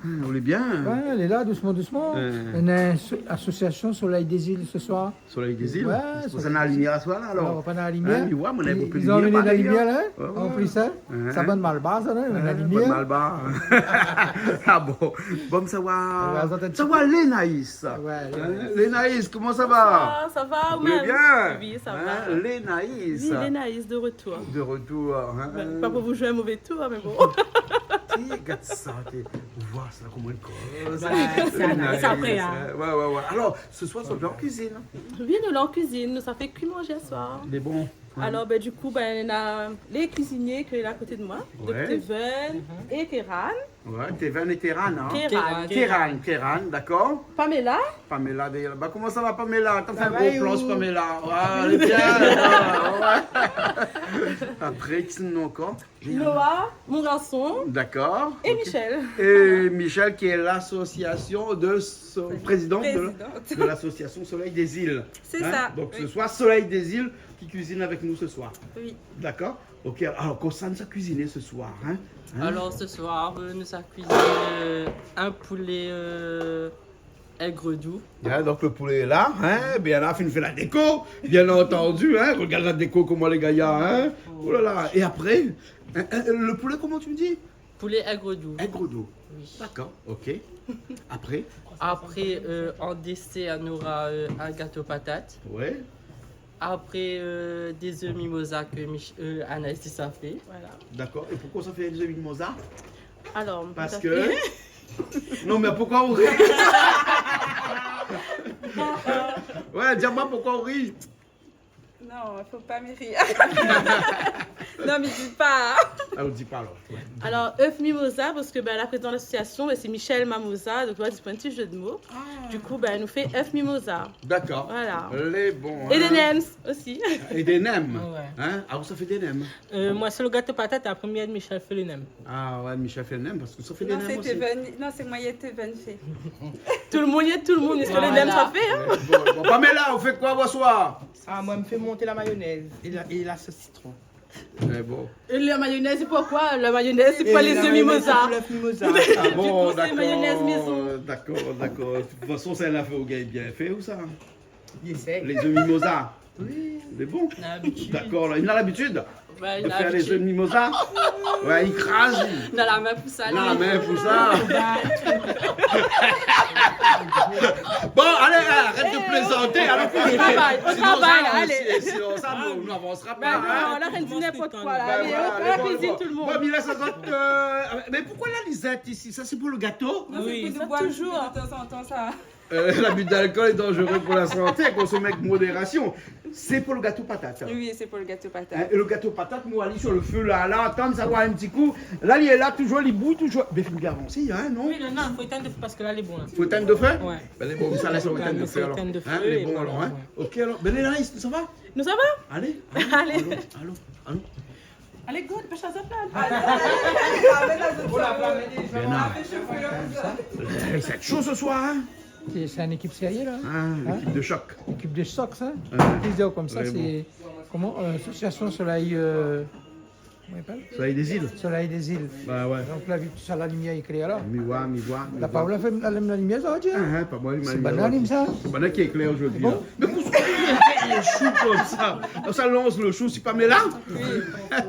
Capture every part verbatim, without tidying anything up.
Hmm, ou lé bien. Ouais, lé la, dousman, dousman. Euh. Néna in so-, asosiasion Soleil des Îles se soir. Soleil des Îles. Ouais, sé pou sa néna la limièr aswar la, alor. Alor, pa néna la limièr. Hein, mi oi, moin néna bonpé la limièr. Ils ont amené de la lumière, là, hein, en plus, hein. Ouais, ouais. Hein. Sa bann malbar sa, non ? La limièr. Hein, bann malbar. Ah bon. Bon, sa va. Ouais, sa va, Lénaïs. Ouais, Lénaïs. Hein, Lénaïs, koman sa va ? Bonsoir, sa va, ou mèm ? Ou lé bien ? Oui, sa va. Hein, Lénaïs. Oui, Lénaïs de retour. De retour, hein. Ben, pa pou zoué in mové tour, hein, mé bon. Ti, gard sa, ti. Ou voi sa, koman i koz. Voilà, sé, sé apré, hein. Ouais, ouais, ouais. Alor, se soir, sa fé an kuizine. Oui, nou lé an kuizine, nou sa fé kui manzé aswar. Lé bon. Ouais. Alor, ben, du coup, ben, néna lé kuizinié ke lé la koté de moin. Ouais. Donc, Teven é Keran. Ouais, Teven é Teran, hein. Keran. Keran, Keran, dakor. Pamela. Pamela, dèrièr laba. Koman sa va, Pamela ? Atann, fé in gro plan su Pamela. Sa va, ou ? Ouais, lé bien. Ouais, ouais. Apré, kisa néna ankor ? Noah, mon garson. Dakor. É Michel. É Michel, ki lé lasosiasion de so-, prézidant de, de lasosiasion Soleil des Îles. Sé sa, oui. Hein ? Donc, se soir, Soleil des Îles ki kuizine avèk nou se soir. Oui. Dakor ? Ok, alor, kosa nou sa kuiziné se soir, hein ? Hein ? Alor, se soir, euh, nou sa kuiziné, euh, in poulé, euh, aigre-doux. Hein, donc le poulet est là, hein, bien la, fine fé la déko, bien entendu, hein, regarde la déko, koman lé gayar, hein. Oh là là, et après, hein, hein, le poulet, comment tu me dis ? Poulet aigre-doux. Aigre-doux. Oui. D'accord, ok. Après ? Après, euh, en dessert, on aura, euh, un gâteau patate. Ouais. Après, euh, des œufs mimosa que Mich-, euh, Anaïs sa fé. Voilà. D'accord. Et pourquoi sa fé des œufs mimosa ? Alors, parce que... Non, mais pourquoi ou ri ? Ouais, di amoin pourquoi ou ri. Non, fo pa mi ri. Non, mi di pa. Ah, ou di pa alor. Ouais. Alors, œufs mimosa, parce que, ben, la présidente de l'association, ben, c'est Michel Mamosa, donc voilà, c'est un petit jeu de mots. Ah. Du coup, ben, nou fé œufs mimosa. D'accord. Voilà. Lé bon, hein. Et des nems aussi. Et des nems. Ouais. Hein ? Ah, ou sa fé des nems ? Euh, moin sé le gâteau patate, apré mi èd Michel fé le nem. Ah ouais, Michel fé le nem, parce que sa fé des nems aussi. Non, sé Teven, non, sé moin, yé Teven fé. Tout le monde, yé tout le monde, sé le nem sa fé, hein. Voilà. Ouais, bon, bon. Pamela, ou fé koi bonsoir ? Ah, moin, mi fé mont la mayonèz é la, é la sos sitron. Eh bon. Et la mayonnaise, c'est pourquoi ? La mayonnaise, c'est pour les œufs mimosa. Et la mayonnaise, c'est pour l'œuf mimosa. Ah bon, d'accord. Du coup, c'est mayonnaise maison. D'accord, d'accord. De toute façon, sé in nafèr ou gingn bien fé, ou sa ? J'essaie. Les œufs mimosa. Oui. Lé bon. L'habitude. D'accord, la, li na l'habitude. Bah, il a l'habitude. De faire les œufs mimosa. Ouais, li kraz. Li na la min pou sa, li. La min pou sa. Bon, allez, arrête de plaisanter. Allez, au travail, au travail, allez. Sinon, ça, nous, on n'avancera pas, hein. Bah non, la rèn di n'importe quoi, là. Allez, hop, la cuisine, tout le monde. Bon, mi lès azot, euh, mais pourquoi la lisette ici ? Ça, c'est pour le gâteau ? Non, c'est pour de boire un petit peu de temps en temps, ça. Euh, l'abus d'alcool est dangereux pour la santé, à consommer avec modération. C'est pour le gâteau patate, alors. Oui, c'est pour le gâteau patate. Hein, et le gâteau patate, nou alé sur le feu, là, là, atann, sa va in ti kou. Là, li lé la, toujours, li bouy, toujours. Mé fo bien avansé, hein, non ? Oui, non, non, fo étinn le feu parce que là, il est bon, là. Fo étinn le feu ? Ouais. Ben, lé bon, sa, lès amoin étinn le feu, alors. Fo étinn le feu, hein, lé bon, alors, hein. Ouais. Ok, alors. Ben, Lénaïs, sa va ? Nou sa va ? Allez, allez, allons, allons, allons. Allez, goût, pèsh azot la. Allez, allez, allez, allez, allez. Léna. Eh, c'est chaud ce soir, hein ? C'est, c'est une équipe sérieuse, là. Hein, l'équipe de choc. Équipe de choc, ça. Ouais. Ils disent comme ça, c'est comment, euh, association Soleil, euh, comment il appelle ? Soleil des Îles. Soleil des Îles. Bah ouais. Donc, la vi, tout sa, la limièr lé klèr la. Mi voi, mi voi, mi voi. La Paola la fé, la, la limièr, sa va dir. Ah, hein, pa moin, sé banna, sa. Sé banna ki lé klèr zordi, hein. Bon. Mé poukosa ou fé in shou konmsa ? Sa lans le shou, sé Pamela ? Oui.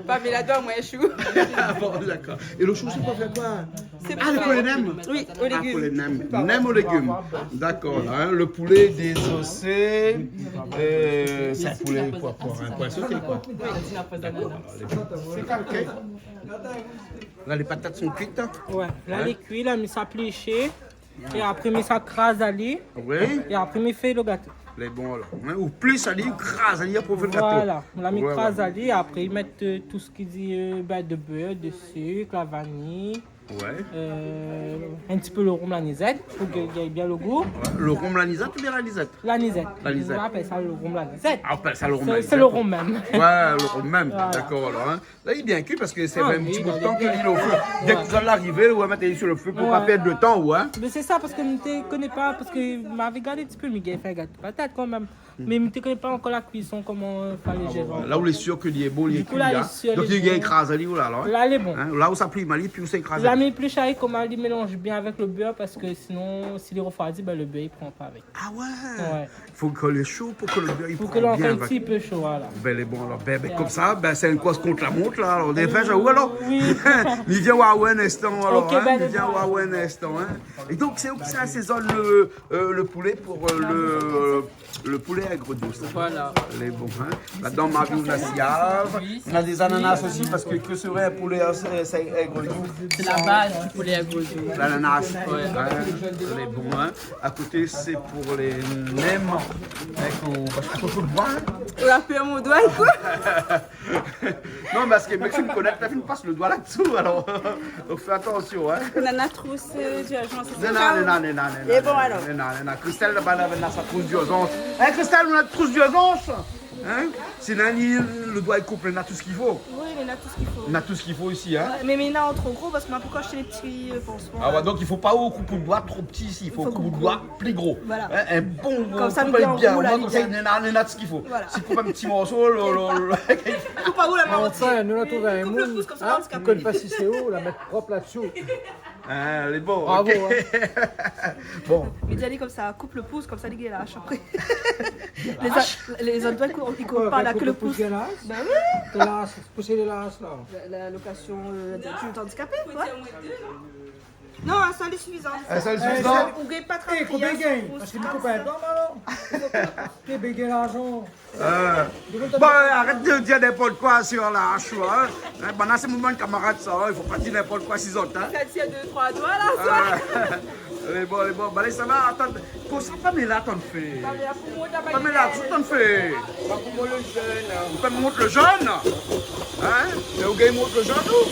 Pamela done amoin in shou. Ah bon, d'accord. É le shou, sé pou fé koi ? Ah, pou le nem ? Oui, aux légumes. Ah, pou le nem. Nem aux légumes. D'accord, là, hein, le poulet désossé. Euh, c'est un poulet, quoi, pour un poisson, c'est quoi ? Oui. D'accord. Lé bon, ok. La, lé patat lé kui, hein ? Ouais, la, lé kui, la, mi sa plish. É apré, mi sa kraz ali. Oui. É apré, mi fé le gato. Lé bon, alor. Hein, ou plish ali, ou kraz ali, apré ou fé le gato. Voilà. La, mi kraz ali, apré, mi mèt, euh, tout sak i di, euh, ben, de bèr, de sik, la vaniy. Ouais. Euh, in ti pé le rom, lanizèt, pou ke i gingn bien le gou. Le rom, lanizèt oubien lanizèt ? Lanizèt. Lanizèt. Nou apèl sa le rom, lanizèt. Ah, ou apèl sa le rom, lanizèt. Sé, sé le rom mèm. Ouais, le rom mèm. Voilà. D'accord, alor, hein. La, li lé bien kui parske sa fé in ti bout de tan ke li lé o fé. Dèk zot la arivé, ou la mèt ali sur le feu pou pa pèrd de tan, ou, hein. Mé sé sa, parske mi té koné pa, parske mi lavé gard in ti pé, mi gingn fé in gato patat kanmèm. Mé mi té koné pa ankor la kuison, koman, euh, falé zéré. Ah ouais, ouais. La ou lé sir ke li lé bon, li lé kui, hein. Du coup, la, lé sir, li lé bon. Donk li gingn kraz ali, ou la, la, hein. La, lé bon. Hein, la ou sa pli mal, épi ou sa kraz ali. La, Mé plish ali, koman li mélanz bien avèk lo bèr, parske sinon, si li rofroidi, bin, lo bèr, li pran pa avèk. Ah ouais. Ouais. Fo ke lé sho pou ke lo bèr i pran bien avèk. Fo ke lé ankor in ti pé sho, voilà. Bin, lé bon, alor, bin, bin, konmsa, bin, sé in kours kont la mont, la, alor, défé, sa, ou alor ? Oui. Mi vien oir aou in instan, alor, OK, hein, bin, mi vien oir aou in instan, hein. É donk, sé ou ki sa asézone lo, euh, lo poulé pou, euh, lo, lo poulé èg dous, hein. Voilà. Lé bon, hein. Ladan, ma vi ou na siav. Oui, na dé zananas osi, parske ke sré in poulé, euh, sé, sé èg dous ? Sé la baz di poulé èg dous. Lananas. Ouais. Hein, lé bon, hein. A koté, sé pou lé nèm, hein, ke, parske fo, fo le voir, hein. Ou la fé mon doi, koi. Non, parske mèk si mi koné, la fine pas lo doi la-dsou, alor. Donk, fé atansion, hein. Nana trousse, euh, d'urgence, sé sa ? Nana, nana, nana, nana. É bon, alor. Nana, nana. Christelle, laba, la, nana sa trousse d'urgence. Hein, Christelle, ou na trousse d'urgence ? Hein ? Si nana, lo doi i koup, nana tout sak i fo. Oui, nana tout sak i fo. Nana tout sak i fo isi, hein ? Ouais, mé, mé nana an tro gro, parske ma pankor ashté lé ti, euh, panseman, la. Ah ouais, donk i fo pa ou koup out doi tro pti isi, i fo koup out doi pli gro. Voilà. Hein, in bon gro, koup ali bien, konmsa, li vien an roul, konmsa, nana, nana tout sak i fo. Voilà. Si ou koup in ti morso, lo, lo, lo, koup pa ou la min antié. Anfin, nou la trouv in moun, hein, koup lo pous, konmsa, handikapé. Ou koné pa si sé ou, la mèt prop la-dsou. Ah, lé bon, bravo, OK, hein. Bon. Mé di ali konmsa, koup lo pous, konmsa, li gingn lash apré. Lé zot, lé zot doi, i koup pa, la, ke lo pous. Ouais, koup lo pous, gingn lash. Bin oui. Té lash, pous lé lash, la. La, la lokasion, euh, adulte handicapé, koi. Non, in sèl lé sifizan. In sèl lé sifizan. Ou gingn pa trap plias, konbien i gingn ? Parske mi koup in doi, alor. Ké bégay larzan. Euh, bon, arèt de dir ninport koi si la ash, hein. Hein, banna sé mon bann kamarad sa, hein. I fo pa dir ninport koi si zot, hein. Sa i tir dé troi doi la, sa. Euh, lé bon, lé bon. Ba, alé, sa va, atann. Kosa Pamela tann fé ? Pamela, pou mont la mayonèz. Pamela, kosa tann fé ? Ba, pou mont lo zone. Ou pé mont lo zone ? Hein ? Mé ou gingn mont lo zone, ou ?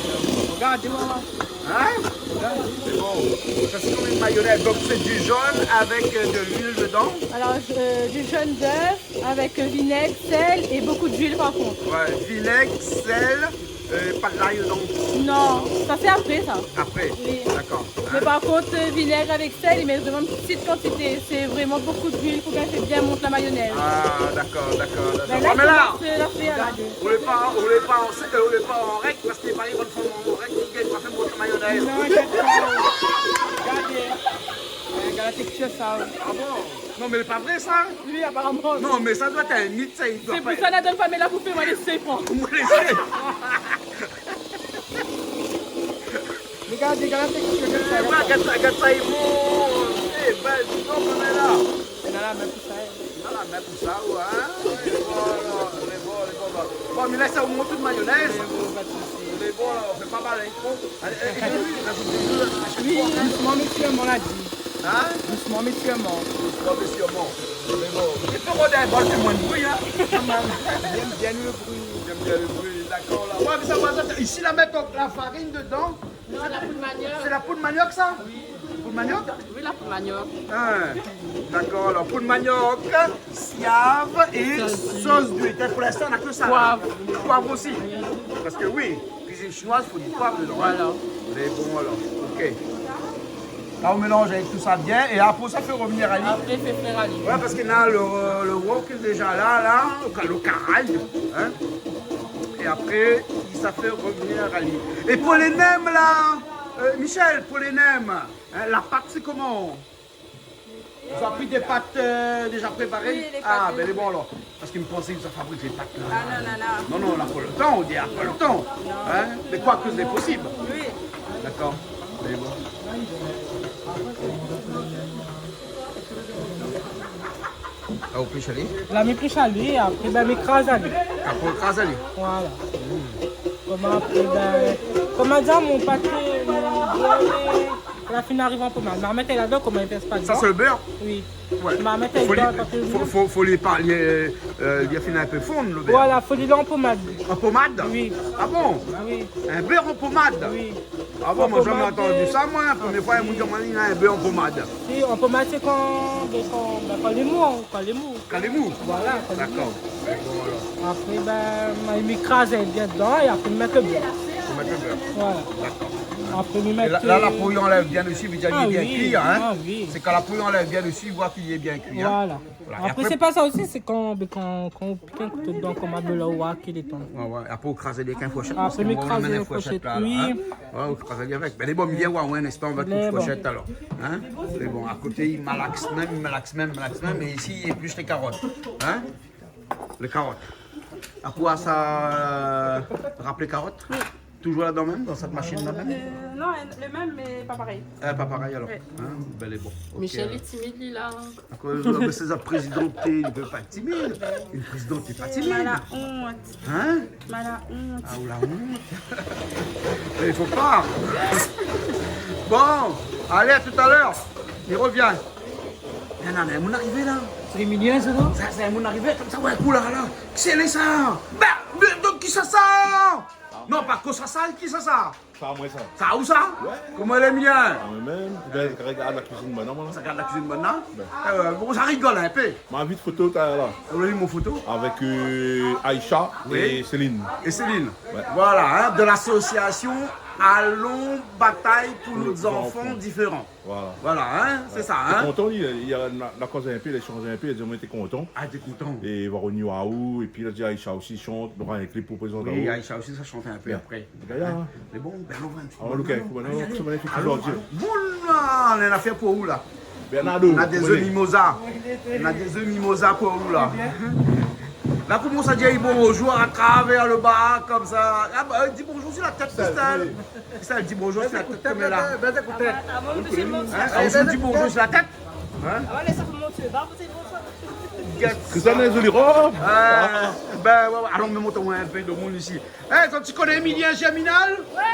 Regard, di amoin. Hein ? Lé bon. Sa, sé konm in mayonèz. Donk, sé du jaune avec, euh, de l'huile dedans. Alors, euh, du jaune d'œuf avec, euh, vinaigre, sel et beaucoup d'huile, par contre. Ouais, vinaigre, sel, euh, pa de l'ail dedans. Non, ça c'est après, ça. Après ? Oui. D'accord. Hein ? Mais par contre, euh, vinaigre avec sel, il met vraiment une petite quantité. C'est vraiment beaucoup d'huile, faut bien faire bien monter la mayonnaise. Ah, d'accord, d'accord, d'accord. Ben là, Pamela, il commence, euh, la faire, là. Ou lé pa, ou lé pa an, ou lé pa an règ, parske i paré ke bann fanm an règ i gingn pa fé mont mayonèz. Non, t'inquiète pas. Regardez. Regarde la texture, ça. Ah bon ? Non, mé lé pa vré, sa. Oui, apparemment. Non, mé sa doi èt in mit, sa, i doi pa èt. C'est pour ça, la donne Pamela pour faire moi les céfans. Moi les céfans. Regardez, regardez la texture, regardez ça, regardez ça. Eh, ouais, regard sa, regard sa, i mont. Eh ben, dis donc, Pamela. Nana la min pou sa, hein. Nana la min pou sa, ouais, hein. Lé bon, lé bon, lé bon, bon. Bon, mé la, sa ou mont tout mayonèz. Lé bon, pa de sousi. Lé bon, la, ou fé pa mal, hein. Bon, alé, eh, eh, oui, la, oui, dousman, mé sirman, la di. Hein ? Dousman, mé sirman. Dousman, mé sirman. Lé bon. I pé rod in bol, fé moin de bri, hein. Bien, bien le bruit. Bien, bien le bruit, d'accord, la. Ouais, mé sa, par égzanp, isi, la mèt la farine dedan. Non, la poud maniok. Sé la poud maniok, sa ? Oui. Poud maniok ? Oui, la poud maniok. Ah, dakor, alor, poud maniok, siav é sos d'uil. Sos d'uil. Pou linstan, na ke sa, la. Poiv. Poiv osi. Parske, oui, kuizine shinoiz, fo du poiv dedan, hein. Voilà. Lé bon, alor. OK. La, ou mélanz avèk tout sa bien é apré, sa fé revnir ali. Apré, fé frir ali. Ouais, parske na lo, lo wok lé déza la, la, lo ka-, lo karay, hein. É apré, sa fé revnir ali. É pou lé nèm, la, euh, Michel, pou lé nèm, hein, la pat, sé koman ? Zot la pri dé pat, euh, déza préparé ? Oui, lé pat déza préparé. Ah, ben, lé bon, alor. Parske mi pansé zot la fabrik lé pat, la. Ah, non, non, non. Non, non, la pa lo tan, ou di, la pa lo tan. Non. Hein ? Mé koi ke sé posib. Oui. Dakor. Lé bon. Ah, ou plish ali ? La, mi plish ali, apré, ben, mi kraz ali. Apré, ou kraz ali. Voilà. Mm. Koman apré, ben, koman dir, mon paté, mon bèr, la fine ariv an pomad. Ma mèt ladan, koman i pèz pa dedan. Sa, sé lo bèr ? Oui. Ouais. Ma mèt ladan, fo li, fo, fo, fo li pa, li, euh, li fine in pé fonn, lo bèr. Voilà, fo li lé an pomad. An pomad ? Oui. Ah bon ? Oui. In bèr an pomad ? Oui. Ah bon, moin la zamé antandu sa, moin. An pomad, oui. Promié foi, in moun i di amoin, li na in bèr an pomad. Si, an pomad, sé kan, ben, kan, ben, kan lé mou, kan lé mou. Kan lé mou ? Voilà, kan lé mou. Dakor. Bon, alor. Apré, ben, mi kraz bien dedan é apré, mi mèt lo bèr. Ou mèt lo bèr. Voilà. Dakor. Apré, mi mèt, euh... É la, la, la po i anlèv bien dsi, i vé dir li lé bien kui, hein ? Ah oui, ah oui. Sé kan la po i anlèv bien dsi, i voi ke li lé bien kui, hein ? Voilà. Apré, sé pa sa osi, sé kan, kan, kan ou pik in kouto dedan, konm Abela ou Aki, lé tan. Wé, wé. Apré, ou kraz ali avèk in fourshèt, parske moin, ou kraz ali avèk in fourshèt, wi. Wé, ou kraz ali avèk. Bin, lé bon, mi vien oir, wé, in instan, avèk in fourshèt, alor. Hein ? Mé bon, akoté, i malaks mèm, i malaks mèm, i malaks mèm, é isi, i éplush lé karot. Hein ? Lé karot. Akoz sa, euh, rap lé karot ? Wi. Toujour ladan mèm, dan sèt mashine-la mèm ? Euh, non, le même, mais pas pareil. Ah, pa parèy alor. Wé. Hein ? Bin, lé bon. OK, Michel, euh, lé timid, li, la. Akoz, euh, mé sé sa, prézidan, li pé pa èt timid. In prézidan lé pa timid. Mal a ont. Hein ? Mal a ont. Ah, ou la ont. Mé i fo pa. Bon, alé, a talèr. Mi rovien. Non, non, non, moun arivé la. Sé Émilien, sa, non ? Sa, sé moun arivé konmsa, wé, kou la, la. Kisa lé sa ? Bin, mé donk, kisa sa ? Non, pa kosa sa, kisa sa ? Sa, moin sa. Sa ou sa ? Wé. Koman i lé, Émilien ? Ah, moin mèm. Bin, rogard la kuizine, moin, non, moin. Sa rogard la kuizine, moin, non ? Wé. Euh, bon, sa rigol in pé. Ma vit foto, ta, la. Ou la vi mon foto ? Avèk, euh, Aïcha é Céline. Wi. É Céline. Wé. Voilà, hein, de l'association Allons bataille pour nos enfants différents. Voilà. Voilà, hein, sé sa, hein. Lé kontan, li, li la, la koz in pé, li la échanj in pé, li la di, moin té kontan. Ah, té kontan. É va rovnir aou, épi li la di Aïcha osi i shant, nora in klip pou prézant aou. Wi, Aïcha osi sa shant in pé apré. Gayar, hein. Mé bon, bin, nou va in ti pé. Alor, OK, koman, alé, koman i fé zordi ? Bon, la, néna in afèr pou ou la. Bernardo, néna dé zé mimoza. Néna dé zé mimoza pou ou la. La, koman sa di bonjour à travers le bar, konmsa ? Ah, bah, di bonjour sur la tête, Christelle. Wi. Christelle, di bonjour sur la tête, koméla. Bin, ékout. Hein ? Ah, ou di bonjour sur la tête ? Hein ? Ah, wé, sa fo monté, ba, fo monté. Christelle, lé zoli rob. Ah, bin, wé, wé. Alon, mi mont aou in pé de moun isi. Eh, zot i koné Émilien Germinal ? Wé !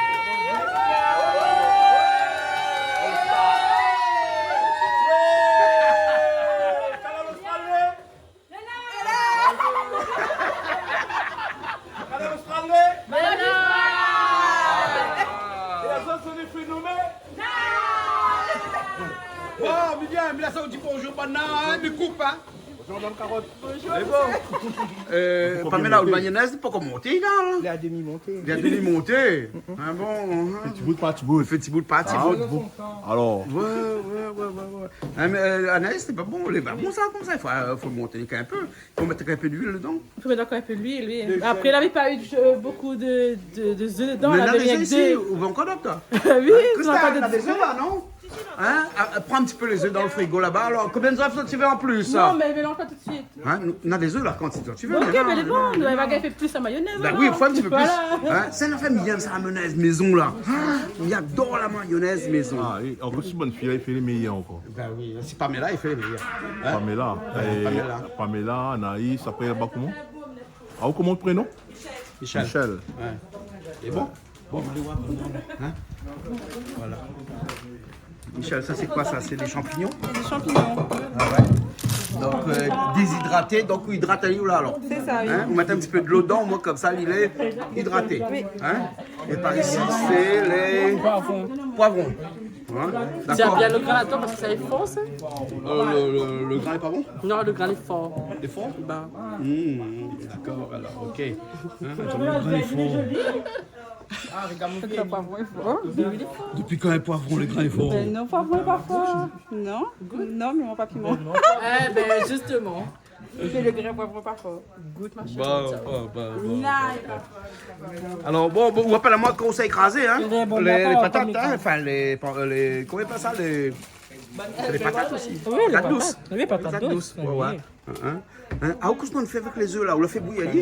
Kanal Austral lé ? Kanal Austral lé ? Voilà. É la zone, sé dé fénomèn ? Oh, Émilien, mé la, sa ou di bonjour, banna, hein, mi koup, hein. Bonjour, madame Carotte. Bonjour, monsieur. Mé bon. Euh, Pamela, mayonèz, li la pankor monté, la. Li lé a demi monté. Li lé a demi monté. Ah bon, hein. Fé ti bout par ti bout. Fé ti bout par ti bout. Ah, bon. Alor. Wé, wé, wé, wé, wé. Ah, mé, euh, Anaïs, lé pa bon, lé pa bon sa, konmsa, i fo, euh, fo monté in pé. Fo mèt in pé d'luil dedan. Fo mèt ankor in pé d'luil, wi. Apré, lavé pa u, euh, bonpé de, de, de zé dedan, lavé rienk dé. Mé néna dé zé isi, ou vé ankor dot, la ? Wi, Christelle, néna dé zé la, non ? Hein ? Ah, pran in ti pé lé zé dan le frigo laba. Alor, konbien d'zèf ou vé an plis, la ? Non, mé mélanz pa tout suit. Hein ? Néna dé zé la, kan ou vé. Bon, OK, mé lé bon, nou va gingn fé plis la mayonèz, alor. Bin wi, fo in ti pé plis. Voilà. Hein ? Sé in afèr mi yèm sa, la mayonèz mézon la. Ah, mi ador la mayonèz mézon. Ah, é ankor, si bann fiy i fé lé méyèr ankor. Bin wi, sé Pamela i fé lé méyèr. Hein ? Pamela. Wé, é Pamela. Pamela, Anaïs, apré, laba, koman ? Ah, ou koman out prénon ? Michel. Michel. Wé. É bon ? Bon, alé oir. Hein ? Voilà. Michel, sa sé koi sa ? Sé dé shanpignon ? Sé dé shanpignon. Ah wé. Donk, euh, dézidraté, donk ou idrat ali la, alor. Sé sa, wi. Hein ? Ou mèt in ti pé dolo dedan, omoin konmsa li lé idraté. Wi. Hein ? É par isi, sé lé poivron. Poivron. Hein ? Dakor. Tiens bien le grain, attends, parce que ça est fort, ça. Euh, le, le, le grain est pas bon ? Non, le grain est fort. Lé for ? Bah. Hmm, dakor, alor, OK. Hein, le grain est fort. Ah, regarde mon pied. Poivron est fort. Hein ? Depuis quand un poivron, le grain est fort ? Ben non, poivron est pas fort. Non. Non, mais mon papy ment. Eh ben, justement. Sé le grain poivron pa for. Gout, ma chérie. Bon, bon, bon, bon. Non, lé pa for. Alor, bon, bon, ou apèl amoin kan sa i krazé, hein. Lé bon, lé patat, hein, anfin, lé, pa, lé, koman i apèl sa, lé, lé patat osi. Wi, lé patat dous. Wi, patat dous, wé. Hein, hein. Ah, kosa ou fé avèk lé zé la ? Ou la fé bouyir ali ?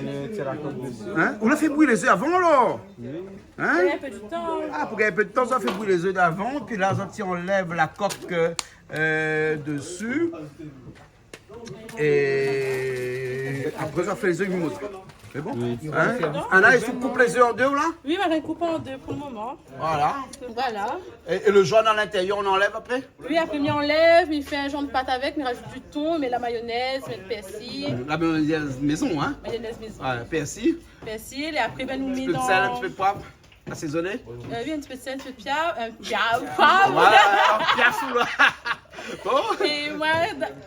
Hein ? Ou la fé bouyir lé zé avan, alor ? Hein ? Pou gingn in pé de tan. Ah, pou gingn in pé de tan, sa fé bouyir lé zé avan, pi la, sa ti anlèv la kok, euh, desi. É apré, sa fé lé zé mimoza. Sé bon ? Wi. Hein ? Ana, i fo koup lé zé an dé, la ? Wi, ma koup an dé pou le moman. Voilà. Voilà. É, é le jaune à l'intérieur, on enlève après ? Wi, apré, mi anlèv, mi fé in janr de pat avèk, mi rajout du thon, mi mèt la mayonèz, mi mèt pèrsi. La mayonèz mézon, hein ? Mayonèz mézon. Wé, pèrsi. Pèrsi, é apré, bin, nou mèt in ti pé de sèl, in ti pé de poiv. Asézoné ? Euh, oui, un petit peu de sel, un petit peu de piaf, euh, piaf, poivre. Voilà, alors, piaf ou là. Bon. Et moi,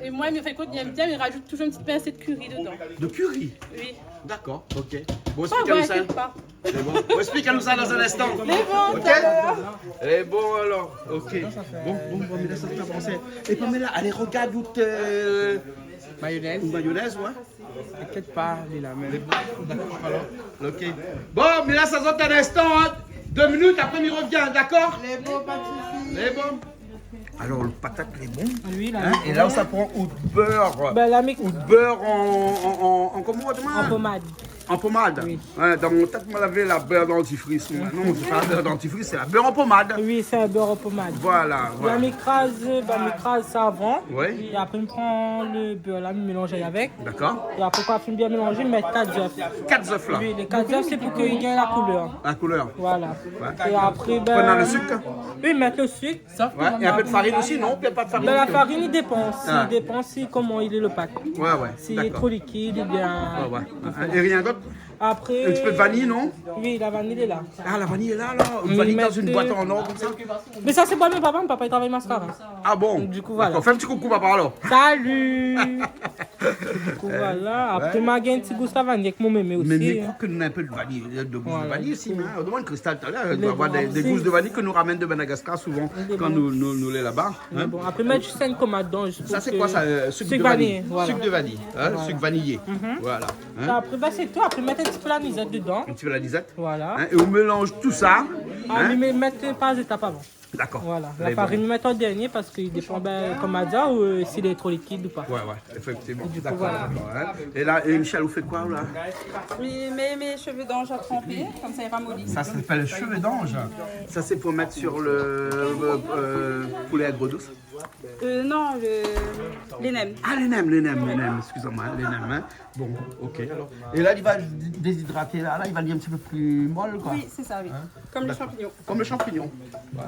et moi, mi fé kout, mi èm bien, mi rajout toujour in ti pinsé de curry dedan. De curry ? Oui. D'accord, ok. Bon, explique-nous ça. T'inquiète pas. C'est bon. Bon, explique-nous ça dans un instant. C'est bon, tout à l'heure. Ok ? Eh bon, alors, ok. Bon, bon, bon, mais là, ça fait avancer. Et Pamela, allez, regarde où t'es. Mayonnaise. Une mayonnaise, ouais. T'inquiète pas, il est là même. D'accord, alors. Ok. Bon, mé la sa sort in instan, hein. Deux minutes, après, mi revien, d'accord ? Lé bon, pa de sousi. Lé bon. Alors, le patate, lé bon. Oui, la, hein, lé bon. Et là, ça prend out beurre. Ben, la mi- Out beurre en, en, en, en, comment on dit ? En pommade. En pommade. Oui. Ouais, dans mon tête, moi, j'avais la beurre dentifrice. Non, c'est pas la beurre dentifrice, c'est la beurre en pommade. Oui, c'est la beurre en pommade. Voilà, voilà. La mi kraz, ben, mi kraz sa avan. Oui. Et après, on prend le beurre là, on mélange avec. D'accord. Et après, quand on a bien mélangé, on met quatre œufs. Quatre œufs, là. Oui, les quatre œufs, c'est pour qu'il gagne la couleur. La couleur. Voilà. Ouais. Et après, ben, on a le sucre ? Oui, mettre le sucre. Ouais, et un peu de farine aussi, non ? Il y a pas de farine ? Ben, la farine, il dépend. Ah. Il dépend si, comment il est le pâte. Ouais, ouais, d'accord. S'il est trop liquide ou bien. Ouais, ouais. Et rien d'autre ? Après. Un petit peu de vanille, non ? Oui, la vanille est là. Ah, la vanille est là, alors. Une vanille dans une boîte en or, comme ça. Mais ça, c'est pas mon papa, mon papa, il travaille mascara. Ah bon ? Du coup, voilà. D'accord, fais un petit coucou, papa, alors. Salut. Du coup, voilà. Après, ma gingn ti gous la vanille avec mon mémé aussi, hein. Mais, mais crois que nous avons un peu de vanille, de gous de vanille aussi, hein. Voilà, du coup. On demande Cristal tout à l'heure, elle doit avoir des, des gousses de vanille que nous ramène de Madagascar souvent quand nous, nous, nous lé là-bas, hein. Des bons. Mais bon, après, mettre juste un coma dedans, juste pour que... Ça, c'est quoi, ça, euh, sucre de vanille. Sucre vanillé, voilà. Hein, sucre vanillé. Mhm. Voilà. Hein. Après, ben, c'est tout. Après, mettre un petit peu la nuisette dedans. Un petit peu la nuisette. Voilà. Hein, et on mélange tout ça, hein. Ah, mais, mais mettre par étapes avant. D'accord. Voilà. La farine, mettre en dernier parce qu'il dépend, ben, comme on a dit, ou, euh, s'il est trop liquide ou pas. Ouais, ouais, effectivement. Et du coup, voilà. D'accord, d'accord, hein. Et là, et Michel, vous faites quoi, là ? Mes, mes, mes cheveux d'ange à tremper, comme ça, il ramollit. Ça, ça s'appelle cheveux d'ange. Ça, c'est pour mettre sur le, euh, euh, poulet à gros douce. Euh, non, le, les nems. Ah, les nems, les nems, les nems, excusez-moi, les nems, hein. Bon, ok, alors. Et là, il va dé-, déshydrater, là, là, il va aller un petit peu plus molle, quoi. Oui, c'est ça, oui. Hein ? Comme les champignons. D'accord. Comme le champignon.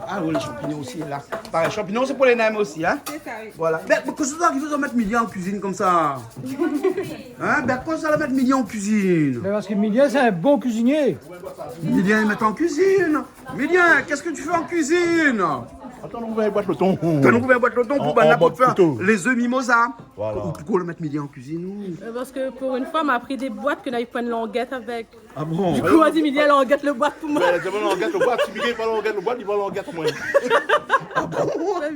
Ah, oui, les champignons aussi, là. Pareil, champignons, c'est pour les nems aussi, hein. C'est ça, oui. Voilà. Mais pourquoi ça arrive de mettre Milien en cuisine comme ça ? Hein ? Ben, pourquoi ça va mettre Milien en cuisine ? Ben, parce que Milien, c'est un bon cuisinier. Milien, il met en cuisine. Milien, qu'est-ce que tu fais en cuisine ? Atann, nou ouv in bwat loton. Atann, nou ouv in bwat loton pou bann la pou fé lé zé mimoza. Voilà. Ou pourquoi le mettre Milien en cuisine, ou ? Euh, parce que pour une fois, m'a pris des boîtes que n'avait pas une languette avec. Ah bon ? Du coup, on a dit, Milien, languette le boîte pour moi. Ouais, di amoin languette le boîte, si Milien pa languette le boîte, li va languette amoin. Ah bon ? Ouais,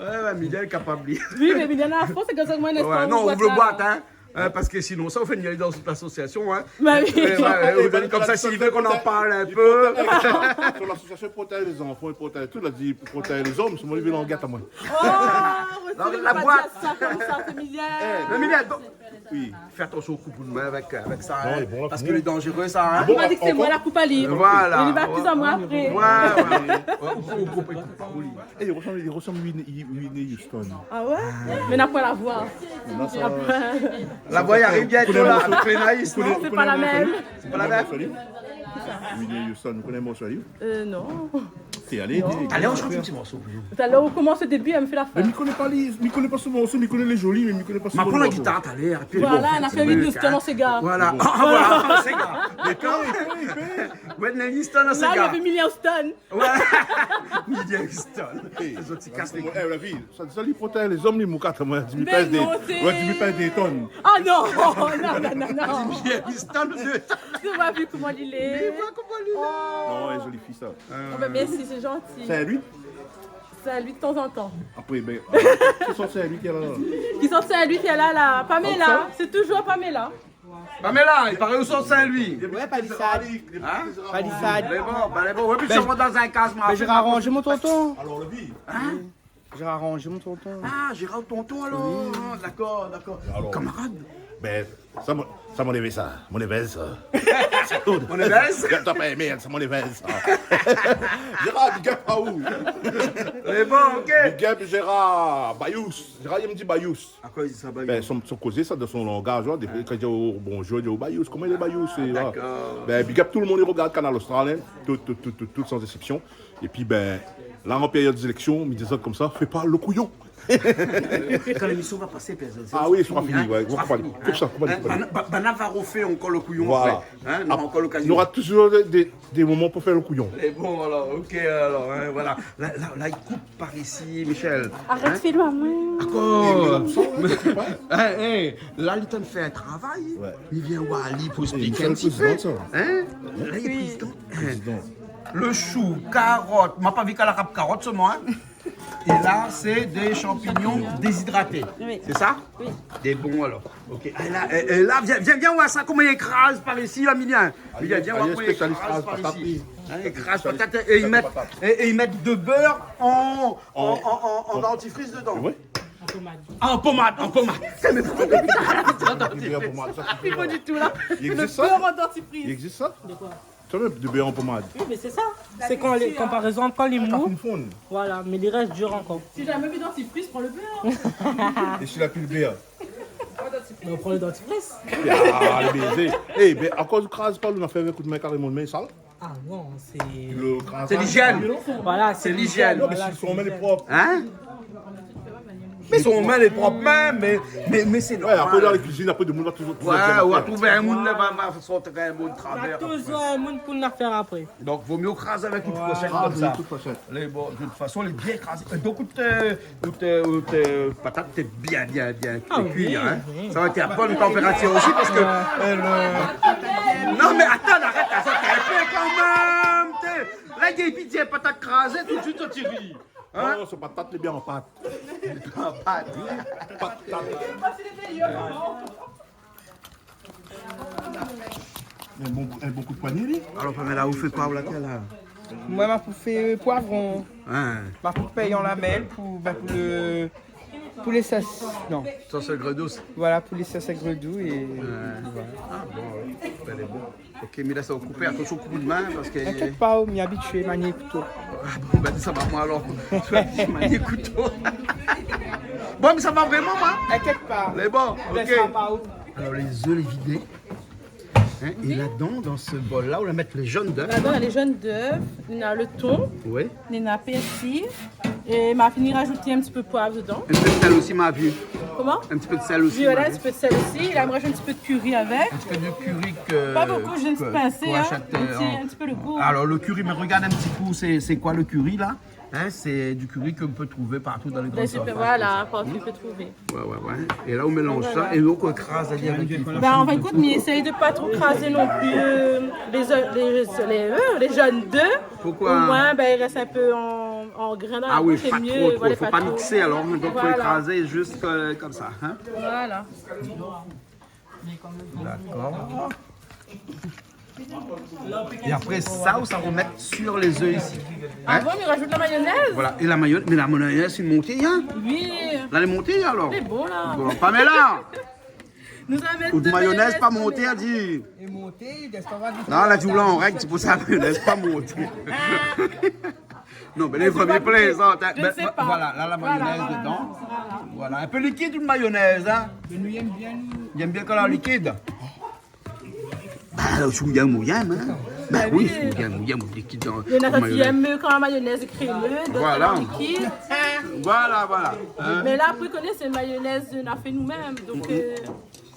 ouais, Milien lé kapab, li. Oui, mais Milien, à la fin, c'est comme ça que moi, ouais, non, ouv le boîte, hein. Hein, parce que sinon, ça, on fait une dans toute l'association, hein. Bah oui. Ouais, ouais, ouais, comme ça, s'il veut qu'on en parle un peu. Son association protège les enfants, il protège tout, il a dit, protège les hommes, c'est moi, il veut languette amoin. Oh, la boîte. Pas dire ça comme ça, c'est Milien. Eh, mais Milien, donc, oui. Fais attention aux coupes de main avec, avec ça, hein, parce que c'est dangereux, ça, hein. Non, il est bon, là. Bon, encore. Il m'a dit que c'est moi la coupe à livre. Voilà. Il va plus à moi après. Ouais, ouais, ouais. Ouais, ou, ou coupe, ou coupe, ou coupe. Eh, il ressemble, il ressemble à Whitney, Whitney Houston. Ah ouais ? Mais n'a pas la voix. Non, ça, la voix, il arrive bientôt, là, avec les naïs, non ? C'est pas la même. C'est pas la même. Whitney Houston, vous connaissez le morceau, lui ? Euh, non. Allez, on chante un petit morceau. Tout à l'heure, on commence au début, elle me fait la fin. Mais mi koné pa li, mi koné pa son morso, mi koné lé zoli, mé mi koné pa son morso. Ma pran la gitar talèr, épi... Voilà, on a fait Whitney Houston en séga. Voilà. Ah, voilà, en séga. D'accord. Whitney Houston en séga. Là, il y avait Milien Houston. Ouais. Milien Houston. Lé zot i kas lé kou. Eh, la vi, sa, sa li protèj lé zom, li moukat, moin, di mi pèz dé, moin, di mi pèz dé tonn. Ah non, non, non, non, non. Milien Houston, sé... Ou voi koman li lé. Ou voi koman li lé. Non, lé zoli fi, sa. Ah ben, merci, c'est gentil. Saint-Louis ? Saint-Louis de temps en temps. Après, ben, qui sont Saint-Louis qui est là, là ? Qui sont Saint-Louis qui est là, là ? Pamela, c'est toujours Pamela. Pamela, il paraît où sont Saint-Louis ? Ouais, Palissade. Hein ? Palissade. Lé bon, ben, lé bon. Ouais, puis ben, je rentre dans un casement. Ben, j'ai rarangé mon tonton. Alors, le vie. Hein ? J'ai rarangé mon tonton. Ah, Gérard Tonton, alors. Oui. D'accord, d'accord. Alors. Camarade. Ben, sa, mon, sa, mon évèz, sa. Mon évèz, sa. Mon évèz ? Sa, t'as pas aimé, sa, mon évèz, sa. Gérard, big up à vous. Lé bon, ok. Big up, Gérard Bayous. Gérard, il me dit Bayous. À quoi il dit ça, Bayous ? Ben, son, son kozé, sa, dan son langaz, ouais, défoi, kan i di bonjour, i di Bayous. Koman i lé, Bayous ? Ah, d'accord. Ben, big up tout le monde, i regard Kanal Austral, hein. Tout, tout, tout, tout, tout, sans exception. Épi, ben, la, an périod d'éléksion, mi di sa konmsa, fé pa lo kouyon. Kan lémisyon va pasé, pèrsone, Ah oui, sra fini, hein, ouais, sra fini, hein. Koup sa, koup sa, koup sa. Hein, banna, banna va rofé ankor lo kouyon apré, hein, nora ankor lokazion. Voilà. Nora touzour dé, dé, dé moman pou fé lo kouyon. É bon, alor, OK, alor, hein, voilà. La, la, la, i koup par isi, Michel. Arèt filmé amoin. Dakor. Hein, hein, la, li lé antrin fé in travay. Ouais. Li vien oir ali pou ésplik in ti pé. Michel, prézidan, sa. Hein ? La, li lé prézidan. Prézidan. Lo shou, karot, ma pa vi k'la rap karot solman, hein. É la, sé dé shanpignon dézidraté. Oui. Sé sa ? Oui. Dé bon, alor. OK. É la, é, é la, vien, vien, vien oir sa, koman i kraz par isi, la, Milien. Milien, vien oir koman i kraz par isi. Spésialis kraz patat, li. Hein, i kraz patat, é i mèt, é, é i mèt de bèr an, an, an, an, an dantifris dedan. Oui. An pomad. An pomad, an pomad. Sa, mé poukoué i mèt sa ? An pomad, sa, i fo pa. Pi bon ditou, la. Lo bèr an dantifris. I égzis sa ? De koi ? Sa mèm, de bèr an pomad. Oui, mé sé sa. Sé kan lé, kan, par égzanp, kan lé mou, voilà, mé li rès dir ankor. Si zamé vi dantifris, pran lo bèr. É si la pi lo bèr ? Mé pran lo dantifris. Ah, lé bézé. Eh, bin, akoz ou kraz pa, ou la fé avèk out min karéman, lo min sal. Ah non, sé... Lo kraz pa. Sé lijièn. Voilà, sé lijièn. Non, mé si son min lé prop. Hein ? Mé son min lé prop mèm, mé, mé, mé sé normal. Ouais, apré, dan la kuizine, apré, demoun va touzour trouv in moun, va, va sort in moun travèr. Touzour in moun pou nou fé apré. Donk, vo mié kraz avèk out foursèt konmsa. Kraz avèk out foursèt. Lé bon, de tout fason, lé bien krazé. É donk, out, euh, out, euh, out, euh, patat, té bien, bien, bien kui, hein. Ah oui, oui. Sa va èt a bone tanpératir osi, parske, euh, lo... Non, mé atann, arèt, atann, in pé kanmèm, té. La, i di, épi, di, patat krazé, tout suit, sa ti ri. Hein ? Non, sé patat, lé bien an pat. An pat. Patat. In bon, in bon kou d'poigné, li. Alor, Pamela, ou fé koi, ou, la, la ? Moin, ma pou fé poivron. Hein. Ma pou pèy an lamèl pou, bin, pou lo, pou lé sos. Non. Sos aigre-douce. Voilà, pou lé sos aigre-doux é, euh, voilà. Ah bon, alor. Lé bon. OK, mé la, sa va koupé. Atansyon, koup out min, parske... Inkièt pa, mi abitié manié kouto. Ah bon, bin, sa va, moin, alor. Mi abitié manié kouto. Bon, mé sa va vréman, moin. Inkièt pa. Lé bon, OK. Lès pa, pa ou. Alor, lé zèf lé vidé. Hein, é ladan, dan se bol-la, ou la mèt lé jone d'œuf. Ladan, na lé jone d'œuf, na lo ton, oui, na pèrsi, é ma fini razout in ti pé poiv dedan. In ti pé d'sèl osi, ma vi. Koman ? In ti pé d'sèl osi, ma vi. Oui, voilà, in ti pé d'sèl osi. La, mi razout in ti pé d'kari avèk. In ti pé d'kari ke, pa bonpé, zis in pinsé, hein, in ti, euh, in ti pé lo gou. Alor, lo kari, mé rogard in ti kou, sé, sé koi lo kari, la ? Hein, sé di kari ke ou pé trouv partou dan lé gran sirfas konmsa. Voilà, partou ou pé trouvé. Ouais, ouais, ouais. É la, ou mélanz sa, é donk, ou kraz ali avèk lé... Bin, an fin d'kont, mi éséy de pa tro krazé non pli, euh, lé, lé, lé, euh, lé jone d'œuf. Poukoi ? Omoin, bin, i rès in pé an, an grin dan la boush, sé mié. Ah oui, pa tro, voilà, fo pa miksé, alor, donk, fo krazé zis, euh, konmsa, hein. Voilà. Dakor. É apré sa, ou sa romèt su lé zèf isi. Hein ? Avan, nou razout la mayonèz. Voilà. É la mayo-, mé la mayonèz, sé monté, hein ? Oui. La, lé monté, alor ? Lé bon, la. Bon, Pamela ! Ou, mayonèz pa monté, la di. Non, la di, ou la an règ, sé pou sa, mayonèz pa monté. Non, mé lé fami plézant, hein. Bin, voilà, la, la mayonèz dedan. Voilà, in pé likid, in mayonèz, hein. Mé nou yèm bien, nou. Yèm bien kan lé likid. Bin, si ou yèm, ou yèm, hein. Bin oui, si ou yèm, ou yèm, likid dan, dan mayonèz. Néna sak i yèm kan la mayonèz lé krémé, dot kan lé likid. Voilà, voilà. Hein. Mé la, apré, koné, sé mayonèz nou la fé nou mèm, donk, euh,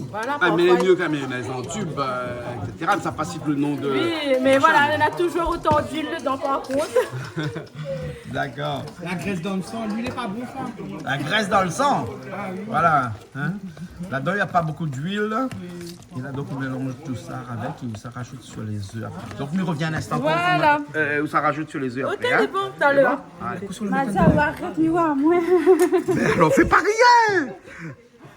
Voilà, parfoi. Ah, mé lé mié kan mèm, mayonèz an tub, euh, et cetera. Mé sa pa sit lo non de machin. Oui, mé voilà, néna touzour otan d'luil dedan, par kont. Dakor. La grès dan lo san, luil lé pa bon, sa. La grès dan lo san. Ah oui. Voilà, hein. Ladan, na pa bonpé d'luil. É la, donk, ou mélanz tousa avèk é ou sa razout su lé zèf apré. Donk, nou rovien in instan. Voilà. Euh, ou sa razout su lé zèf apré, hein. OK, lé bon, talèr. Lé bon ? Alé. Madia, ou arèt, mi oi, moin. Mé alor, fé pa rien.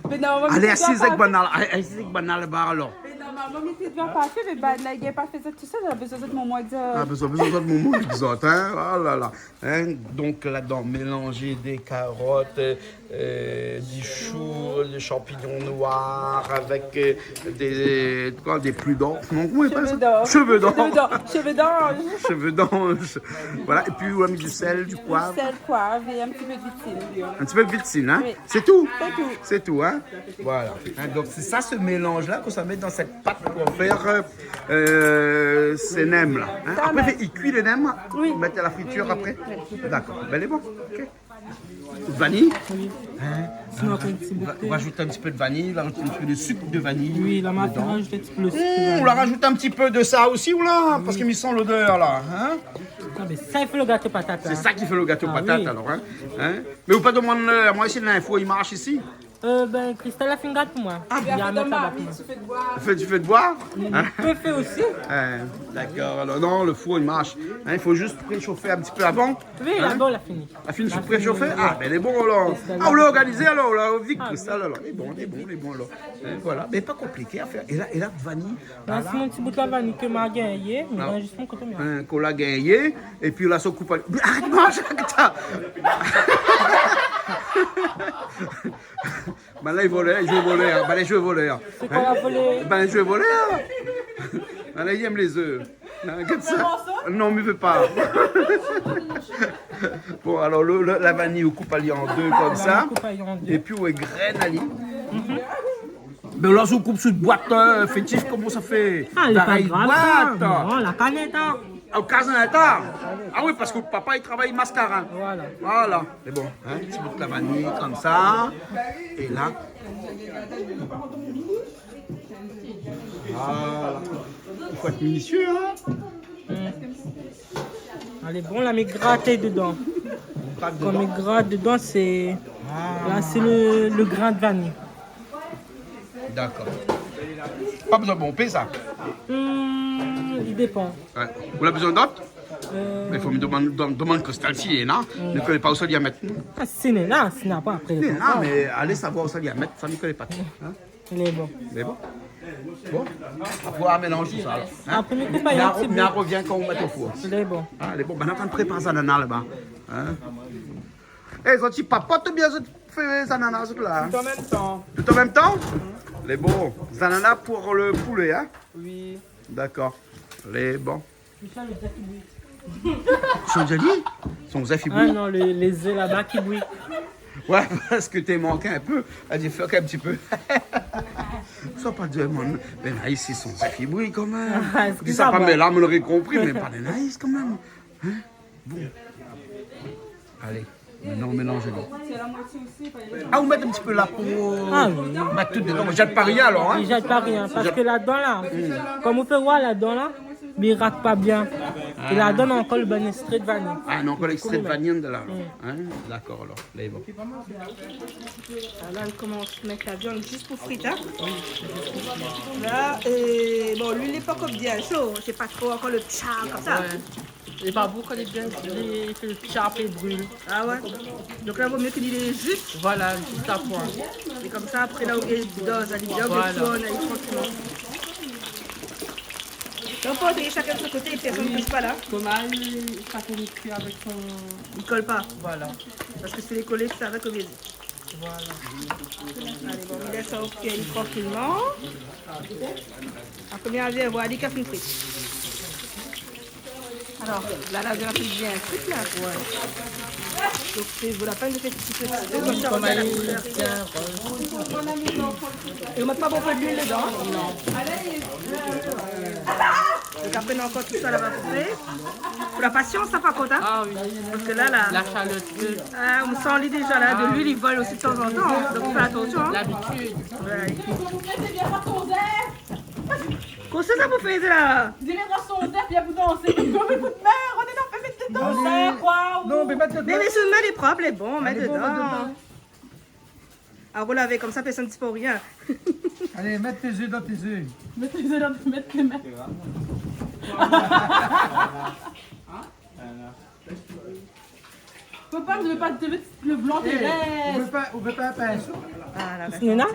Mé non, mé... Alé, asiz avèk banna, asiz avèk banna laba, alor. Mé non, momon, mi té doi parti, mé banna, li gingn pa fé sa tousèl, la bezoin zot momon èk zot. Ah, bezoin, bezoin zot momon èk zot, hein. Oh là là. Hein, donk, ladan, mélanz dé karot, euh, dé shou, dé shanpignon noir avèk, euh, dé, koi, dé plu d'or. Non, koman i apèl sa ? Sheve d'or. Sheve d'or. Sheve d'anj. Sheve d'anj. Voilà, épi, ou la mèt du sèl, du poiv. Du sèl, poiv é in ti pé de vitsin. In ti pé de vitsin, hein ? Oui. Sé tou ? Sé tou. Sé tou, hein ? Voilà. Hein, donk, sé sa, se mélanz-la, ke sa mèt dan sèt pat pou fé, euh, sé nèm-la. Hein ? Sa mèm. Apré, i kui lé nèm, oui, mèt a la fritir apré. Oui, oui. Dakor. Bin, lé bon. OK. Vanille ? Oui. Hein ? Sinon, après, un petit peu de thé. On va, on va ajouter un petit peu de vanille, on va rajouter un petit peu de sucre de vanille dedans. Oui, là, on va rajouter un petit peu de sucre de vanille. Mmh, on va rajouter un petit peu de ça aussi, ou là, parce que mi san l'odeur, là, hein ? Ah, mais ça, il fait le gâteau patate, hein. C'est ça qui fait le gâteau patate, alors, hein. Ah oui. Hein ? Mais ou pa demann, euh, amoin si l'info i marsh isi. Euh, ben, Christelle la fine gard pou moin. Ah, bien, mèt sa ba pou moin. Fé, tu fais de boire ? Hein ? Pé fé osi. Euh, d'accord. Alors, non, le four, il marche. Hein, il faut juste préchauffer un petit peu avant. Oui, hein ? Laba la fini. La fini préchauffé ? Ah, ben, lé bon, alors. Christelle. Ah, ou lé organizé, alors, ou la vi Christelle, alors. Lé bon, lé bon, lé bon, alors. Hein, voilà. Mais pas compliqué à faire. Et là, et là, vanille. Voilà. Voilà, c'est mon petit bout de la vanille que m'a gagné. Ah. Mé la, zis mon koté, mé. Hein, qu'on l'a gagné. Et puis là, ça coupe. Arrête, mange, arrête ça. Bann la i volèr, i zoué volèr, hein. Bann la i zoué volèr. Sé koi la volé ? Bann la i zoué volèr. Bann la i èm lé zèf. Hein, gard sa. Non, mi vé pa. Bon, alors, le, le, la vanille, ou koup ali an dé konmsa. La vanille, koup ali an dé. Et puis, ou égrèn ali. Mhm. Mé la, si ou koup sou boit, euh, fétish, koman sa fé ? Ah, lé pa grav, sa. Boit. Non, la kanèt, hein. Au cas où, attends. Ah oui, parce que papa, il travaille mascarin. Voilà. Voilà. C'est bon, hein, un petit bout de la vanille comme ça. Et là. Voilà. Il faut être minutieux, hein. Mm. Lé bon, la, mi grat dedan. Ou grat dedan. Kan mi grat dedan, sé, ah, la, sé le, le grin de vanille. D'accord. Pa bezoin bonpé, sa ? Hmm, i dépan. Ouais. Ou la bezoin d'ot ? Euh. Mé fo mi demann, dem-, demann Christelle si néna. Hmm. Mi koné pa ousa li la mèt. Ah, si néna, si néna pa, apré. Néna, mé alé savoir ousa li la mèt, sa mi koné pa tro, hein. Lé bon. Lé bon. Bon, apré, ou mélanz tout sa, alor. Hein ? Apré, mi koup ali in ti bout. Mé revien kan ou mèt o four. Lé bon. Ah, lé bon. Bann la i prépar zanana laba. Hein ? Eh, zot i papot oubien zot i fé zanana, zot la, hein ? Tout en même temps. Tout en même temps ? Mhm. Lé bon. Zanana pour le poulet, hein ? Oui. D'accord. Lé bon. Son zèf i bouy. Son zèf i bouy ? Ah non, lé, lé zèf laba ki bouy. Ouais, parce que t'es manqué un peu. Elle dit, fais un petit peu. Sa pa di, mon, mé Naïs, son zèf i bouy kan mèm. Ah, excusez-moi. Di sa pa, mé la, mi noré konpri, mé pa Naïs kan mèm. Hein ? Bon. Alé, mintnan, ou mélanz ali. Ah, ou mèt in ti pé la po. Ah oui. Mèt tout dedan. Zèt pa rien, alor, hein ? Zèt pa rien, parske ladan la, hmm, kom ou pé voir ladan la, li rak pa bien. Ah. É ladan, ankor le bann ékstré de vanille. Ah, non, ankor lékstré de vanille dedan la. Hmm. Hein ? D'accord, alor. Lé bon. Ah, la, nou komans mèt la viann zis pou frir, hein. La, é, bon, luil lé pankor bien sho, sé pa tro ankor le tcha konmsa. Ouais. Lé pa bon kan lé bien, lé, i fé le tcha, apré i bril. Ah ouais ? Donk la, vo mié ke li lé zis. Voilà, zis a poin. É konmsa, apré, la, ou gingn doz, alé bien, ou gingn tourn, alé trankilman. Donk, fo ke shakinn de son koté, pèrsone i toush pa la. Koman i, shakinn i kui avèk son... I kol pa. Voilà. Parske si lé kolé, sa va kolé. Voilà. Alé, bon, mi lès sa kui trankilman. Apré, mi vien voir, li ka fine frir. Alor, la, la viann la fine bien frir, la. Ouais. Donk, sé, vo la pèn de fé ti pé, ti pé konmsa, konmsa, la koulèr. É ou mèt pa bonpé de luil dedan, hein ? Non. Donk apré, nou na ankor tout sa laba pou fé. Fo la pasians, sa, par kont, hein ? Ah oui. Parske la, la, la shalèr, ah, ou san ali déza la, de luil i vol osi de tanzantan, hein. Donk, fé atansion, hein. Labitid. Ouais. Kosa sa pou fé, sa la ? Di, mèt son zèf, vien pou dansé. Kom in kou de min, on est là, fé mèt dedan. Non, mé, non, mé mèt dedan. Mé, mé son min lé prop, lé bon, mèt dedan. Alé, bon, mèt dedan. Ah, ou lavé konmsa, pèrsone i di pa rien. Alé, mèt tes œufs dans tes œufs. Mèt tes œufs dans, mèt tes mains. Papa, mi vé pa, mi vé pa le blan, eh, té rès. Ou vé pa, ou vé pa in pinso ? Ah, la, néna ?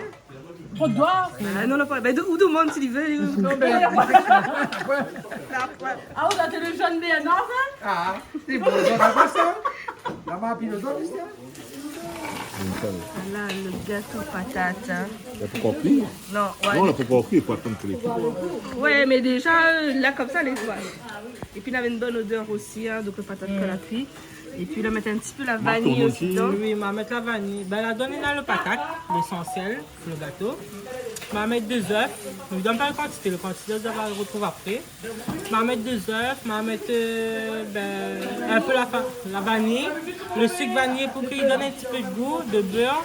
Tro d'doi. Ah, non, non, pa. Bin, ou demann si li vé, ou. Non, mé, ah, ou la, té le jeune B N A, hein ? Ah, sé bon, sa va pa, sa. La ma pi le don, ici, hein. Voilà le gâteau patate, hein. La pankor kui ? Non, ouais. Non, la pankor kui, fo atann ke li kui. Ouais, mé déza, euh, la, konmsa, lé, ouais. Épi, néna in bone odèr osi, hein, donk le patat, mm, kan la kui. Épi, la mèt in ti pé la vanille osi dedan. Oui, ma mèt la vanille. Bin, la donn ali le patat, lésansièl, le gâteau. Ma mèt dé zèf. Mi donn pa la kantité, la kantité zot va retrouv apré. Ma mèt dé zèf, ma mèt, euh, ben, in pé la fa-, la vaniy, le sik vaniy pou ki donn in ti pé de gou, de bèr,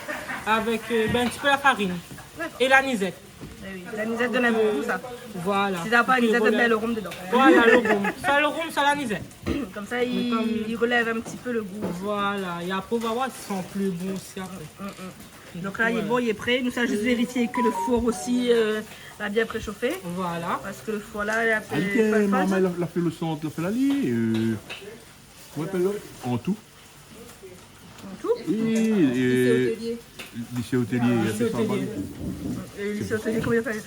avèk, euh, ben, in ti pé la farine é lanizèt. Eh oui, lanizèt i donn in bon gou, sa. Voilà. Si zot na pa lanizèt, zot i mèt le rom dedan. Voilà, le rom. Soi le rom, soi lanizèt. Konmsa, i, i relèv in ti pé le gou. Voilà, é apré, ou va voir, i san pli bon osi apré. Mm, mm. Donk la, lé bon, lé pré. Nou sa zis vérifié ke le four osi, euh, la bien préshofé. Voilà. Parske le four la, la fé, ali, pa, pa, maman, la, la fé le sant, la fé la li, euh, koman i apèl, an tou. An tou ? Oui, euh, lycée hôtelier. Lycée hôtelier, ah, lycée hôtelier. É lycée hôtelier, koman i apèl ?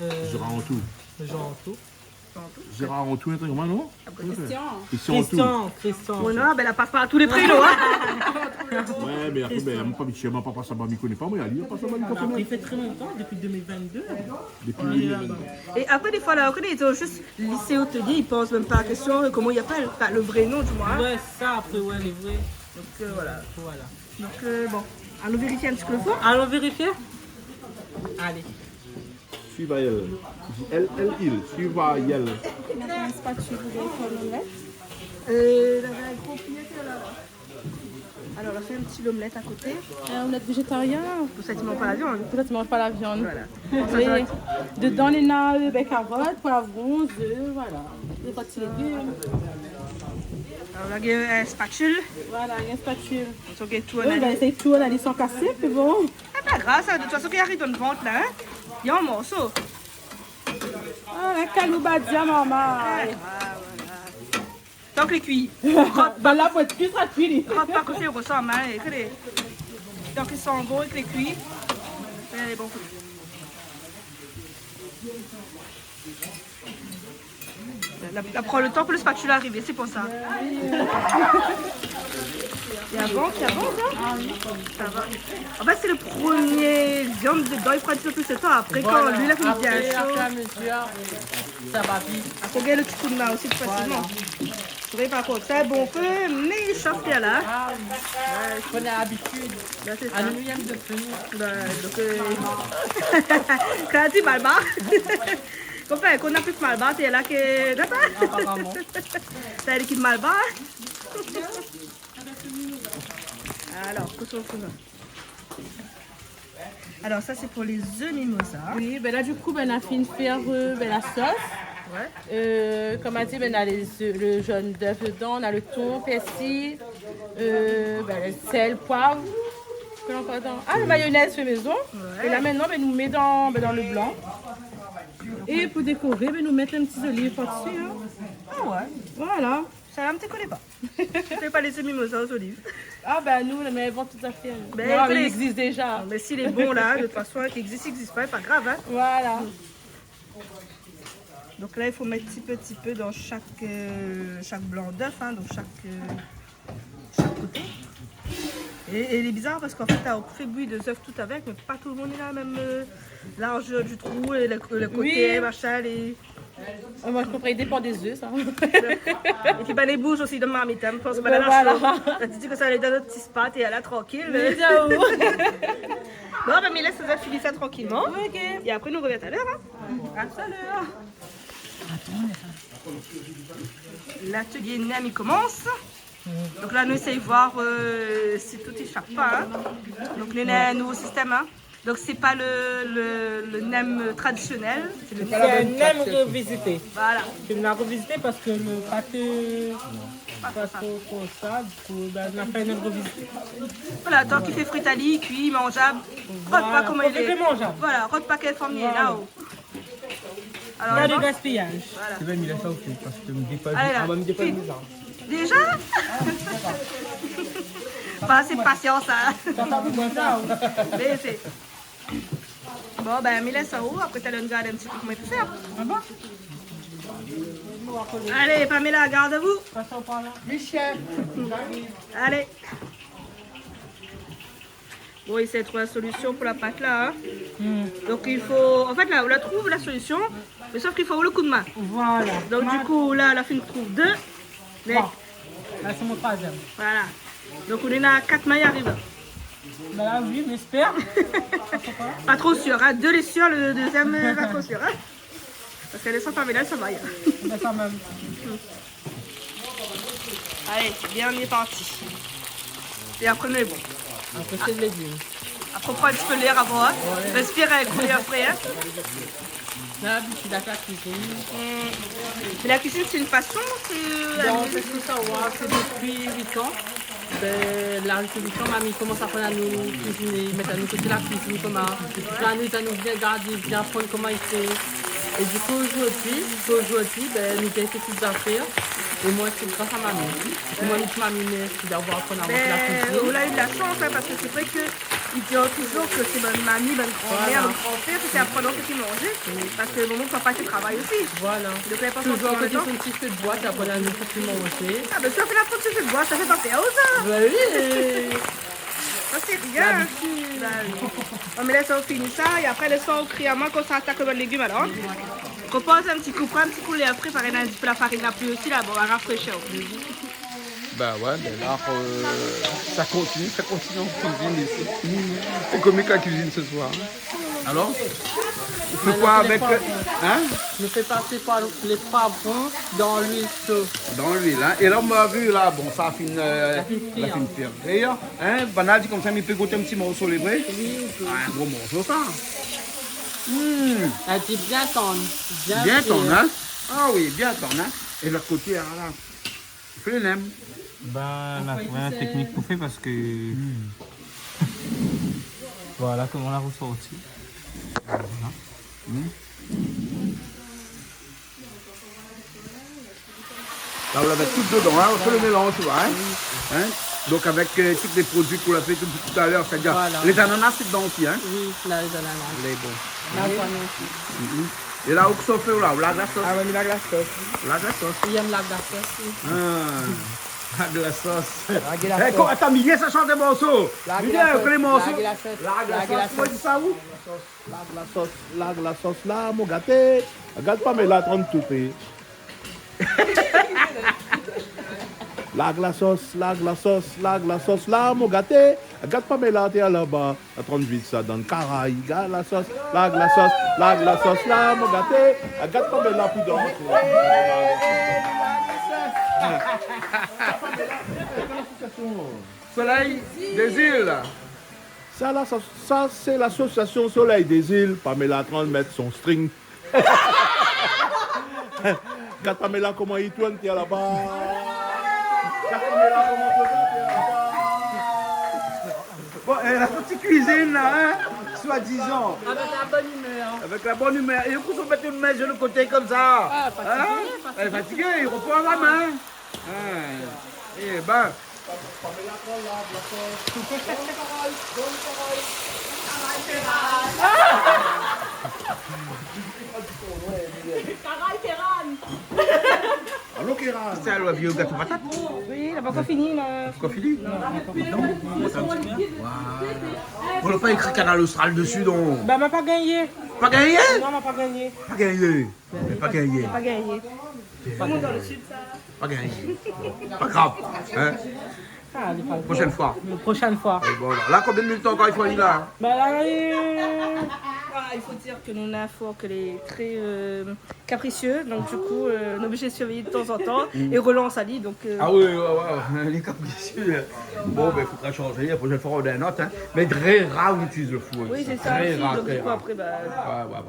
Euh, Gérard Antou. Gérard Antou. Gérard Antou, in trik konmsa, non ? Christian. Christian Antou. Christian, Christian. Bon, non, ben, la pas par tous les prénoms, hein. Ouais, mé apré, ben, moin pa, mi koné pa, moin, ali, la pas par, mi koné pa. Apré, i fé tré lontan, dopi deux mille vingt-deux. Dopi deux mille vingt-deux. É apré, défoi, la, ou koné, zot i di zis lycée hôtelier, i pans mèm pa la késtion de koman i apèl, anfin, le vré non, di moin, hein. Ouais, sa, apré, ouais, le vré. Donk, euh, voilà. Voilà. Donk, euh, bon, alon vérifié in ti pé le four. Alon vérifié. Alé. Suivayèl. L, L, il. Suivayèl. Ou na in spatule pou fé lomlèt ? Euh, la, la, gro piyé la. Alor, la fé in ti lomlèt a koté. In lomlèt véjétarien. Pou sak i manz pa la viann. Pou sak i manz pa la viann. Voilà. Oui. Dedan, néna, euh, ben, karot, poivron, zèf, voilà. Dé ti légim. Alor, la, néna in spatule. Voilà, néna in spatule. Donk, i tourn, oui, ben, i tourn, li san kasé, mé bon. Ah, pa grav, sa, de tout fason, kan i ariv dan le vant, la, hein, i anvoy an morso. Ah, in kalou badia, momon. Ah, voilà. Tank lé kui. Ben, la, pou èt kui, sa kui, li. Rogard pa kosa i resanm, hein, é ke lé, tank i san bon é ke lé kui. Lé bon. La, la pran le tan pou le spatule arivé, sé pou sa. É avan, é avan, sa ? Ah oui. Sa va. An fèt, sé le promié viann dedan, i pran in ti pé plis le tan. Apré, kan luil la fine bien sho, apré, au fur et à mesure, sa va vit. Apré, gingn le ti kou d'min osi, pli fasilman. Voilà. Sé vré, par kont, sa, bon fé, mé i shof bien la. Ah oui. Ouais. Pran labitid. Ben, sé sa. Anou, nou yèm de fé. Ben, donk, euh, kan i di malbar. Konpran, kan na pli malbar, sé la ke, na pa ? Aparaman. Sa, èl ki malbar. Alor, kosa i fé la ? Alor, sa, sé pou lé zèf mimoza. Oui, ben la, du kou, ben, nou la fine fé, euh, ben, la sos. Ouais. Euh, konm ma di, ben, na lé zèf, le jaune d'œuf dedan, na le ton, pèrsi, euh, ben, le sèl, poiv. Kosa ankor dedan ? Ah, le mayonèz fé mézon. Ouais. É la, mintnan, ben, nou mèt dan, ben, dan le blan. É pou dékoré, ben, nou mèt in ti zoliv par dsi, hein. Ah ouais. Voilà. Sa la, mi koné pa. Mi fé pa lé zèf mimoza o zoliv. Ah, ben, nou, nou invant tout zafèr. Ben, non, mé i égzis déza. Non, mé si lé bon la, de tout fason, k'i égzis, i égzis pa, pa grav, hein. Voilà. Donk la, i fo mèt ti pé, ti pé dan shak, euh, shak blan d'œuf, hein, donk shak, euh, shak koté. É, é lé bizar parske an fèt, ou fé bouyi dé zèf tout avèk, mé pa tout le moun néna la mèm, euh, larzèr du trou é le, le koté, oui, machin, lé... Euh, moin, mi konpran, i dépan dé zèf, sa. Épi, ben, lé boush osi dan marmit, hein, mi pans ke... Ben, la, voilà. La di, di ke sa, lé dan nout ti spat é la, trankil. Oui, sa, oui. Bon, ben, mi lès sa fini sa trankilman. Ok. É apré, nou revien talèr, hein. A talèr. Latelié nem i komans. Donk la, nou éséy voir, euh, si tout i shap pa, hein. Donk, nou néna in nouvo sistèm, hein. Donk, sé pa le, le, le nem tradisionèl, sé le... Sé pa la mèm kantité. Sé in nem révizité. Voilà. Sé in nem révizité parske le pat, pa tro, tro sa, du kou, ben, nou la fé in nem révizité. Voilà, tank i fé frit ali, kui, manzab. Voilà, rogard pa koman i lé. Fo ke manzab. Voilà, rogard pa kèl form li lé la, oh. Alor, pa de gaspiyaz. Voilà. Sé vré, mi lès sa osi, parske mi dépass, ah, mi dépass déza. Déza ? Pa asé pasians, sa. Sa pa pou moin, sa. Mé sé... Bon, ben, mi lès sa, apré, talèr nou gard in ti pé koman i fé. Ah bon ? Alé, Pamela, garde à vous. Michel. Alé. Bon, i éséy trouv la solision pou la pat la, hein. Hmm. Donk, i fo, an fèt, la, ou la trouv la solision, mé sof k'i fo le kou d'min. Voilà. Donk, du kou, la, la fine trouv dé. Mé bon, la, sé mon troizièm. Voilà. Donk, nou néna kat min i ariv. Bah là, oui, j'espère. Pas trop sûr, hein. Deux, les sûrs, le deuxième, euh, pas trop sûr, hein. Parce que les sans Pamela, ça va, hein. Bah, quand même. Allez, bien, on est parti. Et après, on est bon. Après, c'est le légume. Après, on prend un petit peu l'air avant, hein. Ouais. Respire un coup et après, hein. Là, je suis d'accord avec la cuisine. Hmm. Mais la cuisine, c'est une passion, c'est... Non, c'est tout ça, ouais, c'est depuis huit ans. Ben, la révolution, mamie commence à apprendre à nous cuisiner, mettre à nous côté la cuisine, comment. Là, nous, ça nous vient garder, vient apprendre comment il fait. Et du coup, aujourd'hui, aujourd'hui, ben, nous vient toutes les affaires. Et moi, c'est grâce à mamie. Et moi, je dis, mamie, merci d'avoir appris à moi la cuisine. Ben, on a eu de la chance, hein, parce que c'est vrai que ils disent toujours que c'est bonne mamie, bonne grand-mère, bonne grand-père, c'est apprendre ce qu'ils mangent. Oui. Parce que le moment où papa travaille aussi. Voilà. Donc, il y a pas forcément le temps. Toujours à côté, c'est une petite boîte, apprendre à nous ce qu'ils mangent. Ah, ben, ça fait la petite boîte, ça fait pas peur, ça. Ben oui. Ça, c'est rien. L'habitude. Bah oui. Bon, mais laisse-nous finir ça, et après, laisse-nous crier à moi quand ça attaque le légume, alors. Repose un petit coup, prends un petit coup, les après, par exemple, un petit peu la farine, la pluie aussi, là, bon, on va rafraîchir. Bah ouais, ben là, euh, ça continue, ça continue en cuisine ici. C'est comique la cuisine ce soir, hein. Alors, on fait quoi avec, euh, hein ? Nou fé pasé pa lé poivrons dan luil sho. Dans l'huile, hein. Et là, on a vu, là, bon, ça a fini, euh, ça a fini, ça a fini de faire cuire, hein. Banna di konmsa, mi pé gout in ti morso, lé vré ? Oui, on peut. Ah, un gros morceau, ça. Hmm. Lé bien tann. Bien tann, hein ? Ah oui, bien tann, hein ? Et l'autre côté, alors là, fé lé nem. Ben, nou la trouvé in teknik pou fé parske, hmm, voilà koman la resorti. Voilà. Hmm. Là, on va mettre tout dedans, hein. On fait le mélange, tu vois, hein. Oui. Hein ? Donc, avec, euh, tous les produits qu'on a fait tout, tout à l'heure, c'est-à-dire les ananas, c'est dedans aussi, hein. Oui, la, les ananas. Les bons. La, ça, non. Mhm. É la, ou kosa ou fé la, ou larg la sos ? Ah ouais, mi larg la sos. Larg la sos. Li yèm larg la sos, oui. Ah, larg la sos. Larg la sos. Eh, kom, atann, Miguel, sa shant in morso. Larg la sos. Miguel, koné morso ? Larg la sos. Larg la sos. Larg la sos. Koman i di sa, ou ? Larg la sos, larg la sos, la, mon gaté. Gard Pamela, trant toupé. Larg la sos, larg la sos, larg la sos, la, mon gaté. Gard Pamela, té laba. Atann vit sa dan karay, gard la sos, larg la sos, larg la sos, la, mon gaté. Gard Pamela pou dan. Soleil des Îles. Sa la, sa, sa sé l'asosiasion Soleil des Îles. Pamela té antrinn mèt son string. Gard Pamela koman i tourn, té laba. Gard Pamela koman i tourn, té laba. Bon, é la ti kuizine la, hein, soi-disant. Avec la bonne humeur. Avec la bonne humeur. É ou kosa ou mèt in min su le koté konmsa. Ah, fatigué, hein ? Fatigué. Lé fatigé, i repran la min. Ah, eh ben. Allo, Kéran. Sé alor, vié gato patat ? Oui, la pankor fini, la. Pankor fini ? Non, la pankor fini. Waouh. Ou la pa ékri Kanal Austral desi, donk ? Ben, ma pa gingné. Pa gingné ? Non, ma pa gingné. Pa gingné. Mé pa gingné. Pa gingné. Pa gingné. Pa grav, hein. Ah, lé pa grav. Prochaine fois. Prochaine fois. Et bon, voilà. La, konbien de minit ankor i fo alé la ? Ben la, euh, voilà, il faut dire que nous, on a un four que les très, euh, capricieux, donc du coup, euh, on est obligé de surveiller de temps en temps et relance ali, donc, euh. Ah oui, ouais, ouais, ouais, lé capricieux. Bon, ben, il faudra changer. La prochaine fois, on a un autre, hein. Mais très rare, on utilise le four ici. Oui, c'est ça aussi, donc du coup, après, bah,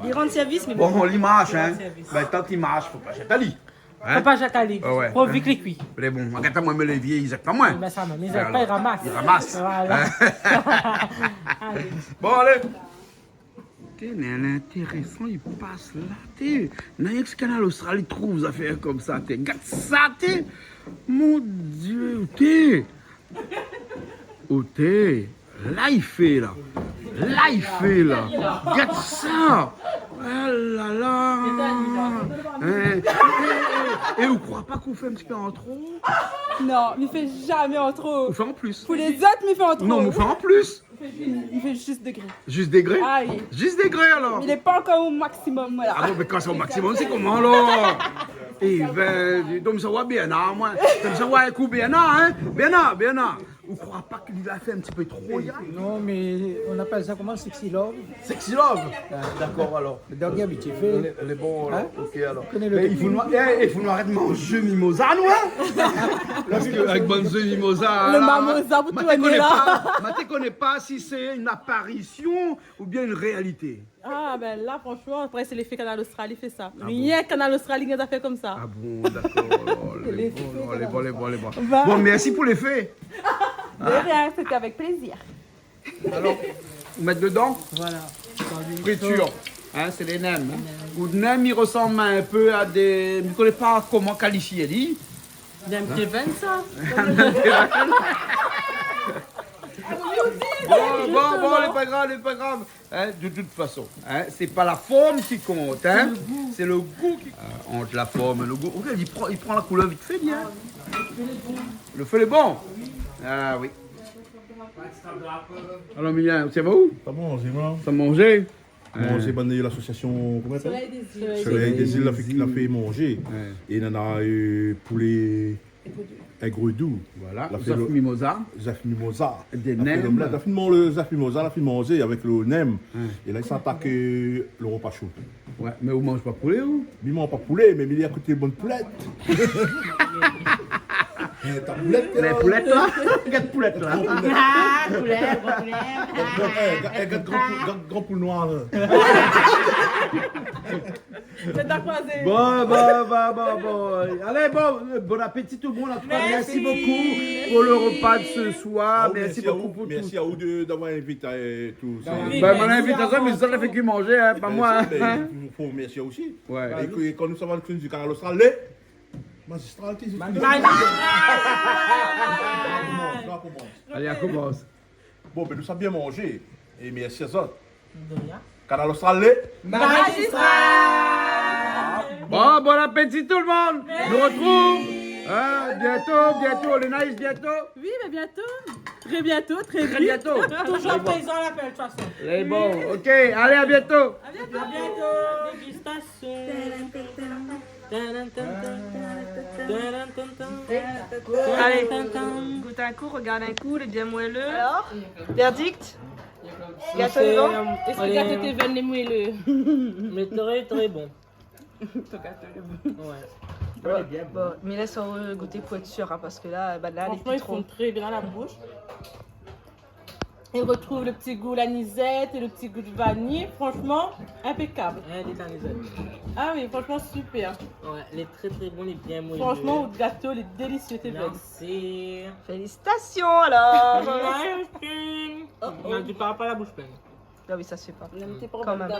il rend service, mais bon, l'image, hein. Ben, tant qu'il marche, faut pas jeter ali. Hein ? Fo pa zèt ali. Ah ouais. Pou vi ke lé kui. Lé bon, gard amoin, mé lé vié, i zèt pa moin. Ben sa, mé i zèt pa, i ramas. I ramas. Voilà. Hein ? Alé. Bon, alé. Té, lé intérésan, i pas la, té. Na rienk si Kanal Austral i trouv zafèr konmsa, té. Gard sa, té. Mon Dieu, té. Oté, la i fé la. La i fé la. Gard sa. Ah la la. Hein. É, é, é, é ou kroi pa k'ou fé in ti pé an tro ? Non, mi fé zamé an tro. Ou fé an plis. Pou lézot, mi fé an tro. Non, mé ou fé an plis. Mi fé zis degré. Zis degré ? Ah oui. Zis degré alor. Lé pa ankor o maksimom, voilà. Ah bon, mé kan sé o maksimom, sé koman alor ? Eh ben, di don, sa va bien, hein, moin. Sa va in kou bien, hein ? Bien, bien. Ou kroi pa ke li la fé in ti pé tro, ya ? Non, mé i apèl sa koman, sexy love ? Sexy love ? Ah. Dakor, alor. Mé donk, bien, vit fé. Lé, lé bon, alor. Hein ? OK, alor. Koné lo teknik. Mé i fo nou, eh, i fo nou arèt manz mimoza, nou, hein ? Parske avèk bann zé mimoza, la, mamoza pou tourné, la. Moin, mi koné pa, moin, mi koné pa si sé in aparision oubien in réalité. Ah, bin la, fransman, apré, sé léfé Kanal Austral i fé sa. Ah bon ? Rienk Kanal Austral i gingn zafèr konmsa. Ah bon, dakor. Alor, lé bon, lé bon, lé bon, lé bon. Ba. Bon, mèrsi pou léfé. De rien, c'était avec plaisir. Alor, ou mèt dedan ? Voilà. Fritir. Hein, sé lé nem, hein. Lé nem. Out nem, i resanm in pé a dé, mi koné pa koman kalifié ali. Dé pié vèn, sa. Bon, bon, bon, lé pa grav, lé pa grav. Hein, de tout fason, hein, sé pa la form ki kont, hein. Sé lo gou. Sé lo gou ki, euh, ant la form é lo gou. Regard, li pran, li pran la koulèr vit fé, li, hein. Lo fé lé bon. Ah oui. Alor, Milien, ou sava ou ? Sa manzé, moin. Sa manzé ? Manzé, bann lasosiasion, koman i apèl ? Soleil des Îles. Soleil des Îles, la fé, la fé manzé. Ouais. É nana, euh, poulé Ègre dou. Voilà. La fé zèf mimoza. Zèf mimoza. Dé nem. La fé lo, la fine manz lo zèf mimoza, la fine manzé avèk lo nem. Hein. É la, i sa atak, euh, lo ropa sho. Ouais, mé ou manz pa poulé, ou ? Mi manz pa poulé, mé mi la gout bann poulèt. Eh, ta poulèt, la. Lé poulèt, la. Gard poulèt, la. Gran poulèt. Ah, poulèt, gran poulèt. Bon, bon, eh, gard, eh, gard gran poul, gard gran poul noir, la. Sé ta kroizé. Bon, bon, bon, bon, bon. Alé, bon, euh, bon apéti tout le monde. En tout cas, merci beaucoup pour le repas de ce soir. Merci beaucoup pour tout. Merci à vous de, d'avoir invité, euh, tout ça. Bin oui, mèrsi a zot. Bin, moin la invit azot, mé zot la fé ke manzé, hein, pa moin, hein. Mèrsi, bin, i fo, fo mèrsi osi. Ouais. É ke, kan nou sava, nou di Kanal Austral, lé mazistral, ki... Mazistral. Komans, komans. Alé, komans. Bon, bin, nou sa bien manzé. É mèrsi a zot. De rien. Kanal Austral, lé mazistral. Bon, bon apéti tout le monde. Merci. Nou artrouv, hein, bientôt, bientôt, lé nice, bientôt. Oui, mé bientôt. Très bientôt, très vite. Très bientôt. Toujours prézan a lapèl, de tout fason. Lé bon. OK, alé, à bientôt. À bientôt. À bientôt. Dégustation. Alé, gout in kou, regard in kou, lé bien moelleux. Alors, verdict ? Gato lé bon ? Èske gato té vèn lé moelleux ? Mé très, très bon. Ton gato lé bon. Ouais. Bon, mé lès amoin gouté pou èt sir, hein, parske la, bann-la, lé tro... Franchement, ils font très bien la bouche. I retrouv lo ti gou lanizèt é lo ti gou de vaniy. Franchement, impékab. Hein, lé lanizèt. Ah oui, franchement, super. Ouais, lé très, très bon, lé bien moelleux. Franchement, out gato lé délisié, té bèl. Merci. Félicitations, alors. Merci. Oh, oh. On a du pain, pas la bouche pleine. Ah oui, ça se fait pas. Kan mèm.